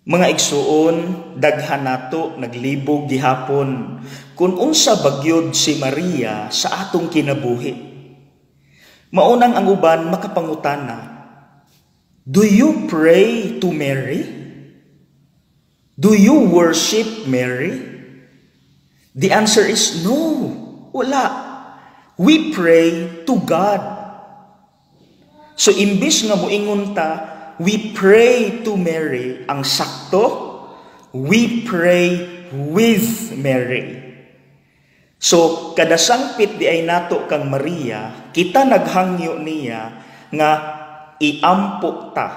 Mga igsuon, daghan nato naglibog gihapon kung unsa bagyod si Maria sa atong kinabuhi. Maunang ang uban makapangutana, "Do you pray to Mary? Do you worship Mary?" The answer is no. Wala. We pray to God. So imbis nga moingon ta, "We pray to Mary," ang sakto, we pray with Mary. So, kada sangpit diay nato kang Maria, kita naghangyo niya nga iampo ta.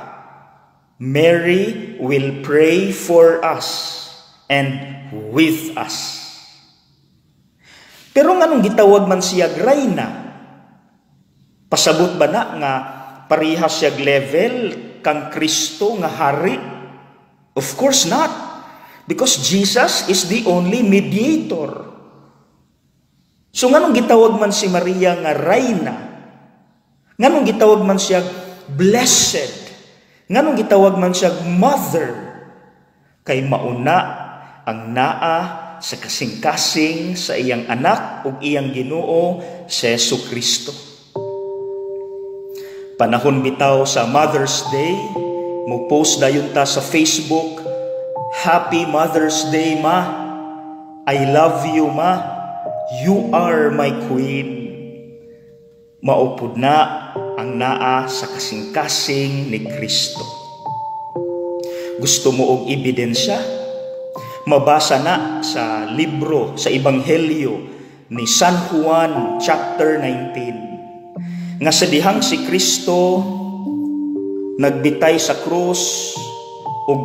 Mary will pray for us and with us. Pero nganong gitawag man siya rayna? Pasabot ba na nga pareha siya level kang Kristo nga hari? Of course not. Because Jesus is the only mediator. So nganong gitawag man si Maria nga rayna? Nganong gitawag man siya blessed? Nganong gitawag man siya mother? Kay mauna ang naa sa kasing-kasing sa iyang anak ug iyang Ginoo si Jesu Kristo. Panahon bitaw sa Mother's Day, mo post dayon ta sa Facebook, "Happy Mother's Day, Ma. I love you, Ma. You are my queen." Mao pud na ang naa sa kasing-kasing ni Kristo. Gusto mo og ebidensya? Mabasa na sa libro sa Ebanghelyo ni San Juan chapter 19 nga sa dihang si Kristo nagbitay sa krus ug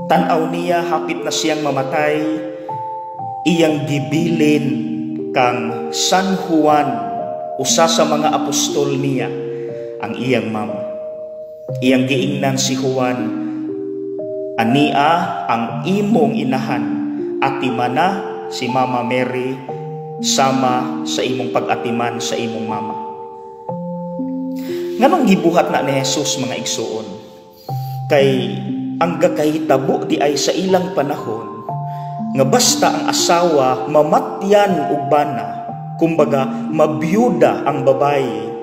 tan-aw niya hapit na siyang mamatay, iyang gibilin kang San Juan, usa sa mga apostol niya, ang iyang mama. Iyang giingnan si Juan, "Ania ang imong inahan, atimana si Mama Mary sama sa imong pag-atiman sa imong mama." Nganong gibuhat na ni Jesus, mga igsuon? Kay ang gakahitabo diay sa ilang panahon nga basta ang asawa mamatyan og bana, kumbaga mabiyuda ang babaye,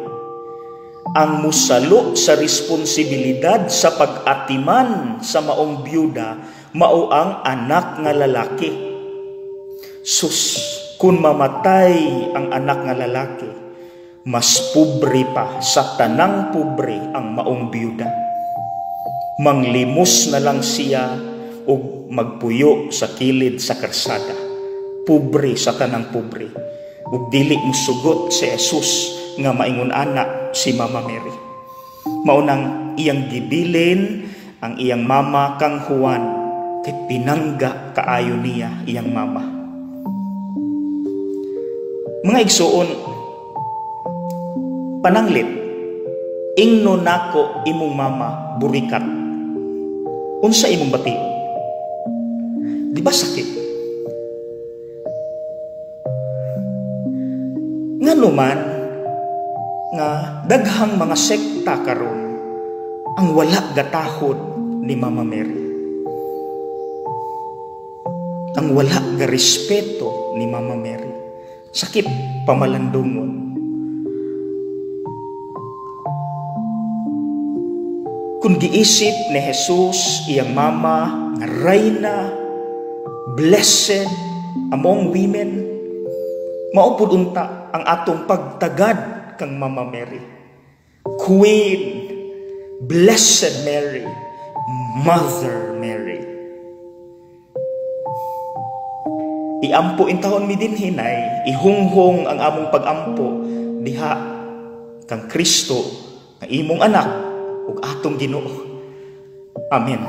ang musalo sa responsibilidad sa pag-atiman sa maong biyuda mao ang anak nga lalaki. Sus, kung mamatay ang anak nga lalaki, mas pobre pa sa tanang pobre ang maong biyuda. Manglimos na lang siya og magpuyo sa kilid sa karsada. Pobre sa tanang pobre. Ug dili musugot si Jesus nga maingon ana si Mama Mary. Maunang iyang gibilin ang iyang mama kang Juan kay pinangga kaayo niya iyang mama. Mga igsuon, pananglit, ingno nako imong mama burikat. Unsa imong bati? Di ba sakit? Ngano man nga daghang mga sekta karon ang wala gatahod ni Mama Mary? Ang wala garespeto ni Mama Mary. Sakit pamalandungon. Kung giisip ni Jesus iyang mama nga rayna, blessed among women, mao pud unta ang atong pagtagad kang Mama Mary. Queen, Blessed Mary, Mother Mary. Iampo intahon mi dinhi, Nay, ihunghong ang among pagampo diha kang Kristo nga imong anak ug atong Ginoo. Amen.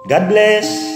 God bless.